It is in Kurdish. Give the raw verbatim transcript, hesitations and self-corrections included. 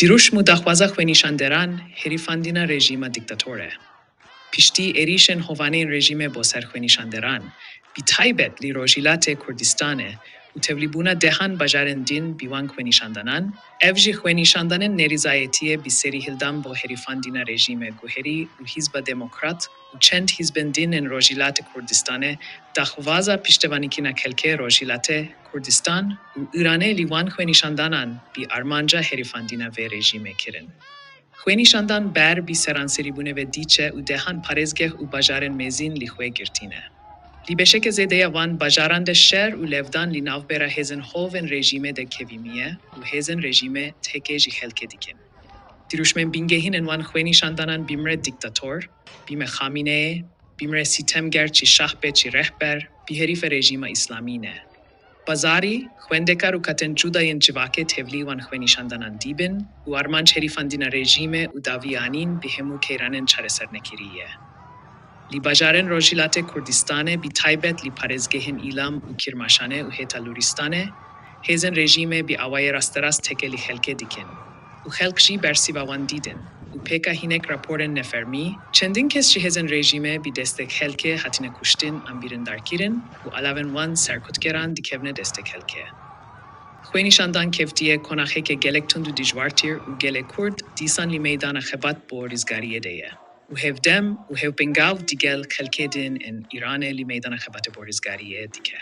Dîrûşm û daxwaza xwenîşanderan herîfandîna rejîma dîktator e. Piştî êrîşên hovanên rejîmê bo ser xwenîşanderan, bi taybet li Rojhilatê Kurdistanê û tevlîbûna dehan bajarên din bi wan xwenîşandanan, ev jî xwenîşandanên nerîzayetiyê bi serî hildan bo herîfandîna rejîmê guherî û Hizba Demokrat û çend hizbên din ên Rojhilatê Kurdistanê daxwaza piştevanîkirina xelkê Rojhilatê Kurdistan û Îranê li wan xwenîşandanan bi armanca herîfandîna vê rejîmê kirin. Xwenîşandan ber bi seranserîbûnê ve diçe û dehan parêzgeh û bajarên mêzîn li xwe girtîne. Li beşeke zêde ya van bajaran de şer û lêvdan li navbera hêzên hovên rejîmê de kevîmiye û hêzên rejîmê tehke ji xelkê dikin. Dirûşmên bingehîn ên wan xwenîşandanan bîmre dîktator, bîme Xamîneyê, bîmre sîtemger çi şahbe çi rehber, bi herîfe rejîma îslamî ne. Bazarî, xwendekar û katên cuda yên civakê tevlî wan xwenîşandanan dîbin û armanc herîfandîna rejîmê û dawiyanîn bi hemû keyranên çaresernekirî ye. Li bajarên Rojhilatê Kurdistanê bi taybet li parêzgehên Îlam û Kîrmaşanê û hêta Lûristanê, hêzên rejîmê bi awayê rasterast tehke li xelkê dikin û xelk jî bersiva wan dîdin û pêka hinek raporên nefermî, çendin kes ji hêzên rejîmê bi destê xelkê hatine kuştin an birîndarkirin û alavên wan serkutkeran dikevne destê xelkê. Xwenîşandan kevtiye qonaxeke gelek tund û dijwartir û gelê Kurd dîsan li meydana xebat bo rizgariyê de ye û hevdem û hevpêngav digel xelkê din ên Îranê li meydana xebatê bo rizgariyê dike.